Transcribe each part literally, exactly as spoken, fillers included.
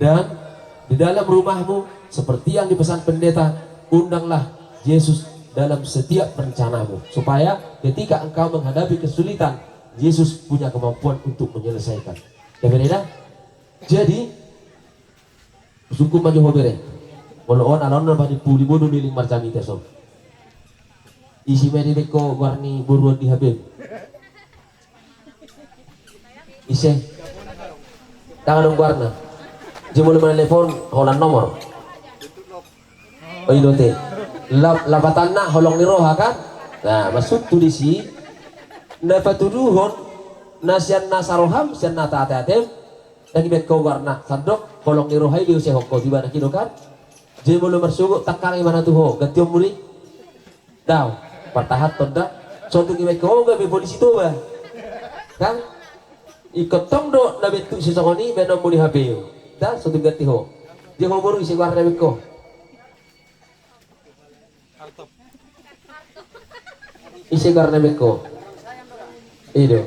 Dan di dalam rumahmu, seperti yang dipesan pendeta, undanglah Yesus dalam setiap rencanamu, supaya ketika engkau menghadapi kesulitan, Yesus punya kemampuan untuk menyelesaikan. Ya, bere da? Jadi, sungkun ma jo ho, bere. Molo on, ala on na padi puli bodo liling marjamita so. Ise ma dibaen ho goar ni boru on di H P-mu? Ise? Ndang adong goarna. Jadi molo manalepon, holan nomor. Oh, i do te. Lap-, lapatanna holong ni roha, kan? Nah, maksudhu disi, na patuduhon, na sian nasa roham, sian nasa ateatem, ndang dibaen ho goarna, sandok holong ni roha i diusehon ho tu ibana, i do, kan? Jadi molo marsogot, tangkangi ma na tu ho, gantihonmu do i. Dao, partahanhon da. So tung dibaen ho, gabe polisi Toba. Kan? Ingkon tong do na bentuk sisongon i, baenonmu di H P-mu. Da, so tung ganti ho. Dia ho boru, ise goarna dibaen ho? Ise goarna dibaen ho? I do.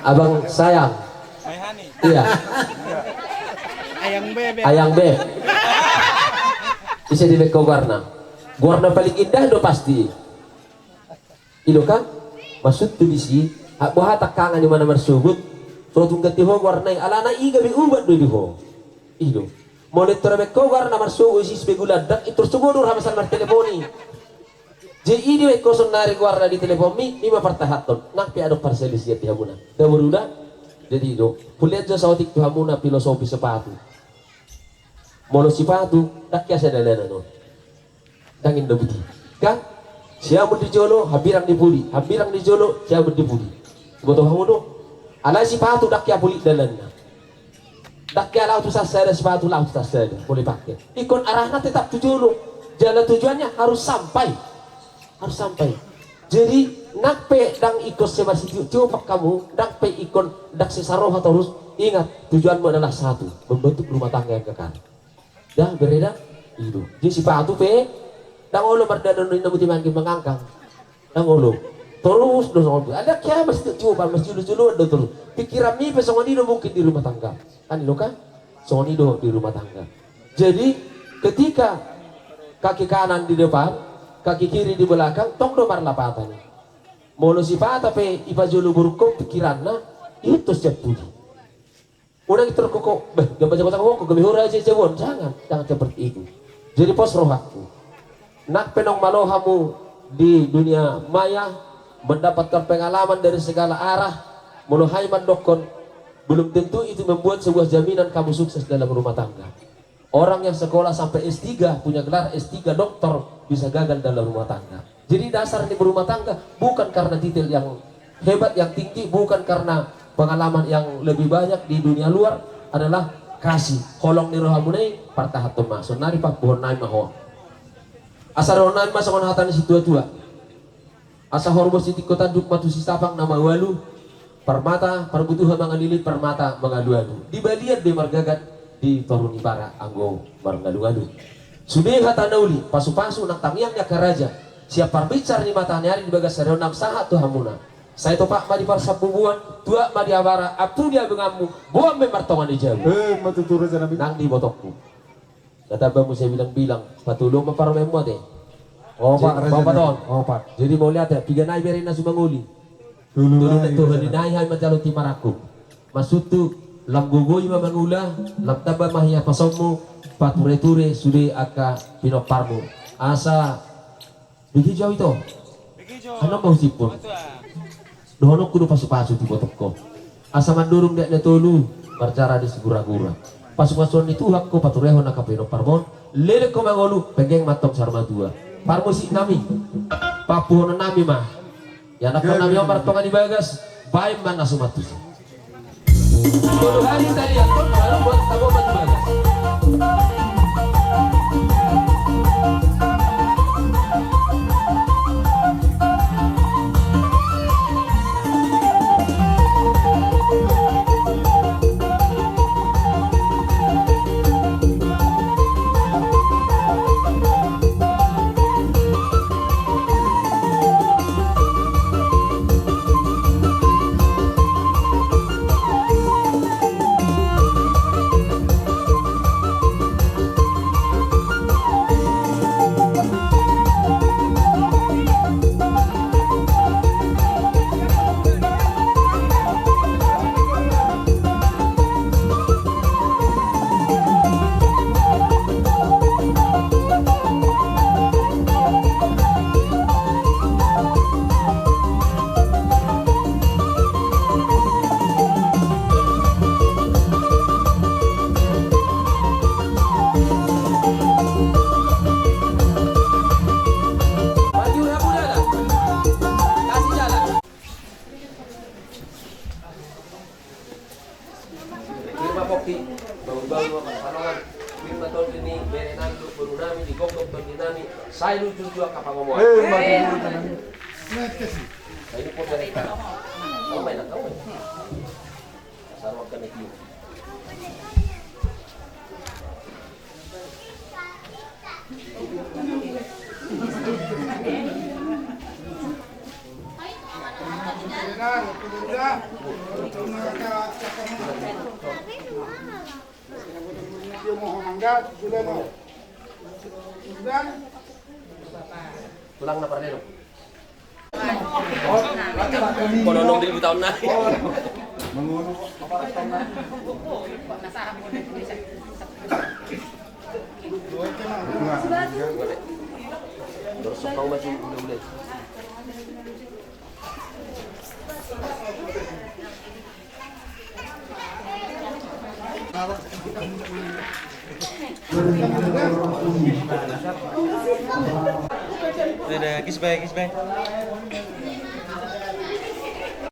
Abang Sayang. Iya. Ayang Beb. Ayang Beb. Ise dibaen ho goarna? Goarna paling indah do pasti. I do, kan? Maksudhu disi, ah, boha tangkangan i ma na marsogot, so tung ganti ho goarna i, alana i gabe ubat do di ho. I do. Molo intor dibaen ho goarna marsogot, isi be gulandak, intor so godang roha masa martelepon i. Jadi i dibaen ho saonari goarna di teleponmi, i ma partahanhon. Nang pe adong parselisian di hamuna. Da boru da? Jadi i do. Hulean jo saotik tu hamuna filosofi sipatu. Molo sipatu, ndang hea sadalanan on. Ndang inda buti. Kan? Siamun di jolo, hambirang di pudi. Hambirang di jolo, siamun di pudi. Boto hamu do? Alai sipatu ndang hea pulik dalanna. Ndang hea laho tu sansada, sipatu laho tu sansada. Molo dipake, ingkon arahna tetap tu jolo. Jala tujuannya harus sampai. Harus sampai. Jadi, nang pe ndang ingkon sai marsitiop-tiopan hamu, nang pe ingkon ndang sai saroha torus, ingat, tujuanmu adalah satu, membentuk rumah tangga yang kekal. Da, bere da? I do. Jadi sipatu pe, ndang olo mardalan on, inda buti mangangkang. Ndang olo. Torus do songon i. Alai hea marsitiop-tiopan, marsiulu-siuluan do torus. Pikiranmi pe songon i do mungkin di rumah tangga. Kan i do, kan? Songon i do di rumah tangga. Jadi, ketika kaki kanan di depan, kaki kiri di belakang, tong do marlapatan i. Molo sipata pe dipajolo borungkon pikiranna, ihuthon sian pudi. Unang intor ho, beh, gabe jago-jago ho, gabe hura aja jagoan. Jangan, jangan seperti itu. Jadi pos rohangku. Nang pe naung malo hamu di dunia maya, mendapatkan pengalaman dari segala arah, molo hami mandokkon, belum tentu itu membuat sebuah jaminan kamu sukses dalam rumah tangga. Orang yang sekolah sampai S tiga, punya gelar S tiga doktor, bisa gagal dalam rumah tangga. Jadi dasar ni berumah tangga bukan karena titel yang hebat, yang tinggi, bukan karena pengalaman yang lebih banyak di dunia luar, adalah kasih. Holong ni rohamuna i, partahanhon ma. Saonari pampuhon nami ma ho. Asa dohonon nami ma songon hata ni situa-tua. Asa horbo sitingko tanduk ma tu sisapang na maualu, parmata parbutuha mangalilit, parmata mangalualu. Di balian do i margagat, di toru ni bara anggo mangalualu. Sude hata na uli, pasu-pasu nang tangiang ni angka raja, sian parbinsar ni mataniari di bagas ari on nang sahat tu hamuna. Sai topak ma di parsambubuan, tuak ma di abara, ampu di abinganmu, boan ma i martonga ni jabu. Eh, ma tutu raja nami. Nang di ibotongku. Nda tamba muse bilang-bilang, patolu ma parumaenmu ate. Opat, jadi, raja opat nami. On. Opat. Jadi mauliate, piga nai bere na sumangoli? Tolu. Tolu nai, tu raja nami. Tolu nai hami manjalo timarangkup. Maksudhu, lam gogoi ma mangula, lam tamba ma hiapasonmu, pature-ture sude angka pinomparmu. Asa Begitu ito. Begitu. Annon ma husiphon. Betul. Dohononku do pasu-pasu tu ibotongko. Asa mandurung di aek na tolu, marjara di sigura-gura. Pasu-pasuon ni Tuhan ho paturehon angka pinomparmon, leleng ho mangolu, penggeng ma antong saur matua. Parmusik nami, pampuhonon nami ma. Ianakhon nami on martonga ni bagas, baen ma na suman tusi. Tolu hali taliathon baru buat tabo batu bagas. Kopi, baru-baru apa, salongan. Firma tondi ni, bere nami, boru nami, di gogok tondi nami, sai lucu jua kapangomoan. Sai ini pun dari kita. Kamu main, kamu main. Saruak kami tiu. Tulang na parlelo. Kono nong di taon na. Dorsok kau masih udah-udah. Dadah, kiss bye, kiss bye.